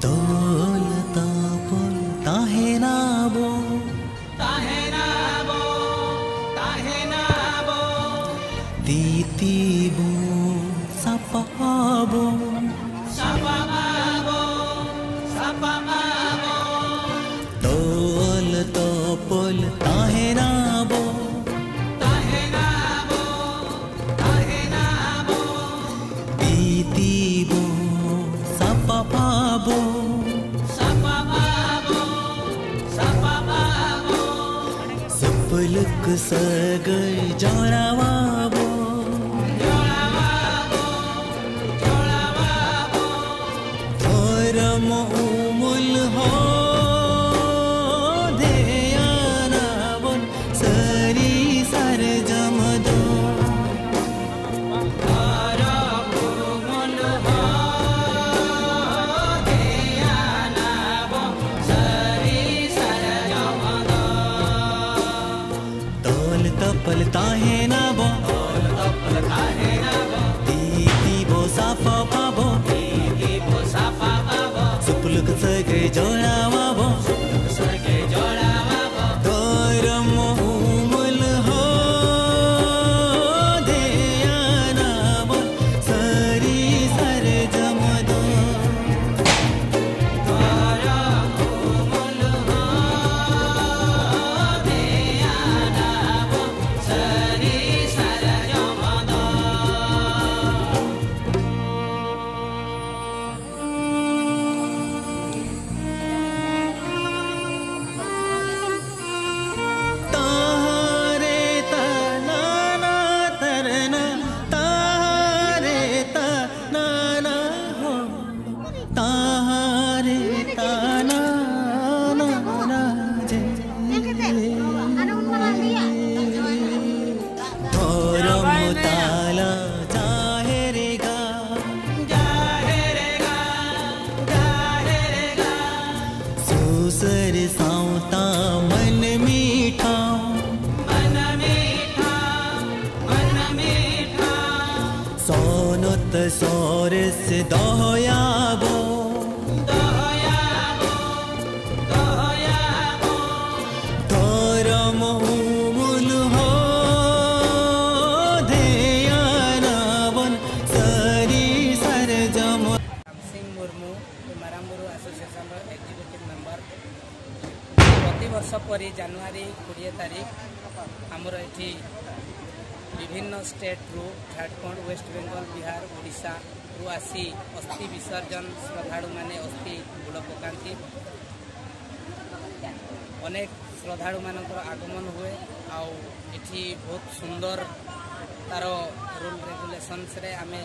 तोल तापल ताहे नाबो ताहे नाबो ताहे नाबो तीतीबो सापाबो सापाबो सापाबो तोल तापल ताहे नाबो ताहे नाबो ताहे नाबो तीतीबो सापाबो सापाबो सापाबो सपलक सगय जोरावाबो जोरावाबो जोरावाबो धर्म उमुल हो ध्यानाबन सरी सर जमदो धर्म उमुल हो ध्यानाबन सरी सर जमदो तोल तपल ताहे नाबो तोल तपल ताहे नाबो तीतीबो साफा पाबो तीतीबो साफा पाबो सुपलुक सगय जोरावाबो सुपलुक सगय जोरावाबो धर्म उमुल हो ध्यानाबन सरी सर जमदो धर्म उमुल हो ध्यानाबन सरी सर जमदो। तारे तना तरना तारे तना हो तारे तना ना जे धर्म ताला जाहेरेगा जाहेरेगा जाहेरेगा सुसर सावता मन मीठा मन मीठा मन मीठा सोनत सोरस दहयाबो दहयाबो दहयाबो धर्म उमुल हो ध्यानाबन सरी सर जम। Singh Murmu Marangburu association executive member. प्रतिवर्ष परि जानुआरी 20 तारिख आमर एठी विभिन्न स्टेट रु झारखंड, वेस्ट बेंगल, बिहार, ओडिशा रु आसी अस्थि विसर्जन श्रद्धालु माने अस्थि बुड़ पकांती। अनेक श्रद्धालु मानकर आगमन हुए आउ एठी बहुत सुंदर तार रूल रेगुलेशंस रे आमे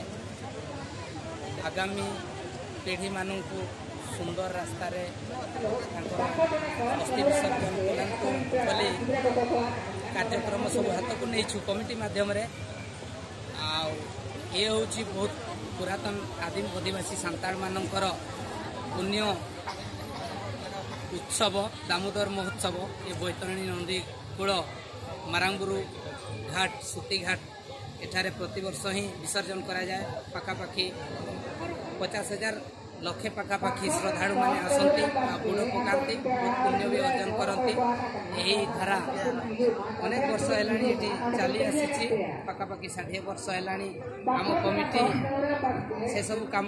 आगामी पीढ़ी मानू सुंदर रास्ता रे अस्थि विसर्जन करंतु बोली कार्यक्रम सब हाथ को नहीं कमिटी माध्यम रे। आउ ये हूँ बहुत पुरातन आदिम आदिवासी सान्ताल मानकर पुण्य उत्सव दामोदर महोत्सव। ये बैतरणी नदी कूल मारांबुरु घाट सुती घाट एठारे प्रतिवर्ष ही विसर्जन करा जाए। पाखापाखि 50,000 लक्षे पाखापाखि श्रद्धालु माने आसंती आ बुड़ पकांती, बहुत पुण्य भी अर्जन करती। यही धारा अनेक वर्ष हेलानी एठी चाली आसीची, पाखापाखि 60 वर्ष हेलानी आम कमिटी से सब काम